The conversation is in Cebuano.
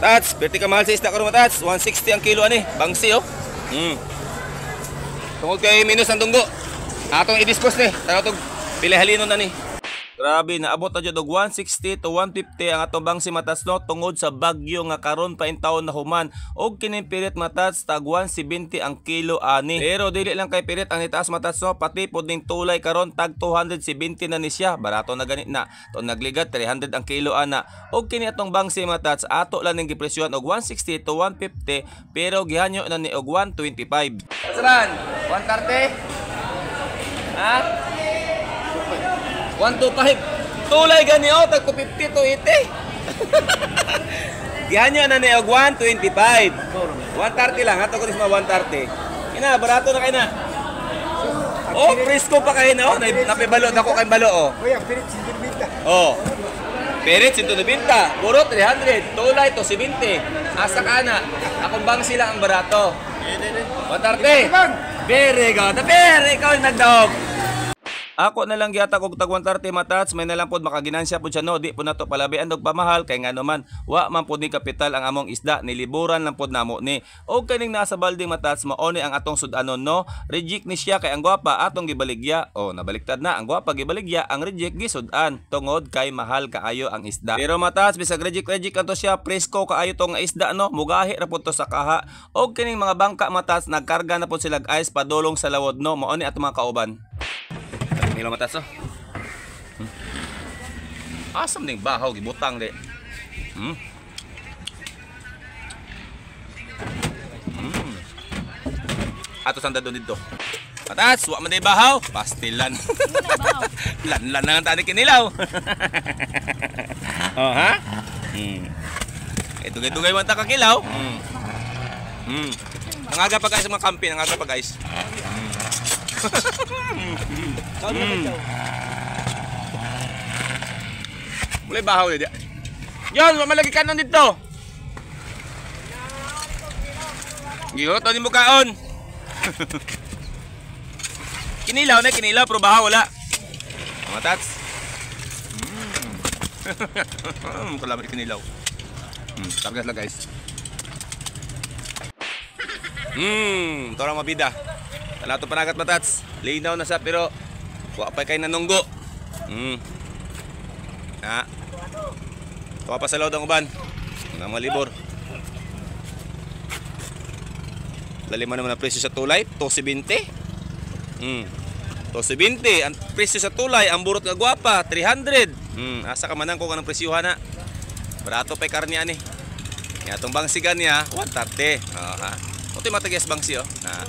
Tats, berti ka mahal sa isda karon, Tats. 160 ang kilo ani, bangsi oh. Tungod kay minus ang dunggo. Atong i-dispose ni. Tanaw tog pila halinon na ni. Grabe, naabot na jud og 160 to 150 ang atong bangsi, matats, no, tungod sa bagyo nga karon pa in taon na human. Og kining pirit, matats, tag 170 ang kilo ani. Pero dili lang kay pirit ang nitaas, matats, no, pati pod ning tulay karon tag 270 na ni siya. Barato na ganit na. To nagligad 300 ang kilo ana. Og kini atong bangsi, matats, ato lang ning gipresyohan og 160 to 150 pero gihanyo na ni og 125. Kasaran? 130? Ha? 125. Tulay gani oh, tag 250 to 80. Gihanyo na ni og 125. 130 lang, ato ko nisma 130. Ina, barato na kay na. Oh, presko pa kay na oh. Napibalo na ko kay balo oh. Kuya, pirit 190. Oh. Pirit 190, burot 300, tulay to 70. Asa ka na? Akong bang sila ang barato. 130. Very good. Very ikaw yung nagdaog. Ako na lang gihatag og tag 130, matats, may nalang pod makaginansya pod siya, no, di po nato palabian og pamahal kay ngano man wa man pod ni kapital ang among isda, niliburan lang pod namo ni. Og kaning nasa balding, matats, mao ni ang atong sud-anon, no, reject ni siya kay ang gwapa atong gibaligya. Oh, nabaliktad na, ang gwapa gibaligya, ang reject gisud-an tungod kay mahal kaayo ang isda. Pero matats, bisag reject reject ato siya, presko kaayo tong isda, no, mugahi ra pod to sa kaha. Og kining mga bangka, matats, nagkarga na pod sila ice padulong sa lawod, no, mao ni atong mga kauban. Nila, matats, oh. Asam ning bahaw gibutang di. Ato sanda doon dito. Matats, wa man day bahaw, pastilan. Lan-lan na lang tani kinilaw. Oh ha? Eh dugay-dugay man ta ka kilaw. Nangaga pa guys mga kampi, nangaga pa guys. Mulay bahaw di. Yon, wa man lagi kanon dito. Gihuto ni mo kaon. Kinilaw na kinilaw pero bahaw wala. Mga tats. Kalamit kinilaw. Targas lang guys. Torang mabida. Talato panagat, matats. Linaw na sa pero wa pa kay nanunggo. Na. Tuwa pa sa loob ang uban. Ang mga libor. Lalima naman ang presyo sa tulay, 270. 270 ang presyo sa tulay, ang burot nga gwapa 300. Asa ka manang ko kanang presyuhan na. Barato pa'y karne ani. Nya atong bangsigan niya 130. Oh, ha. Utoy matagyas bangsi oh. Na.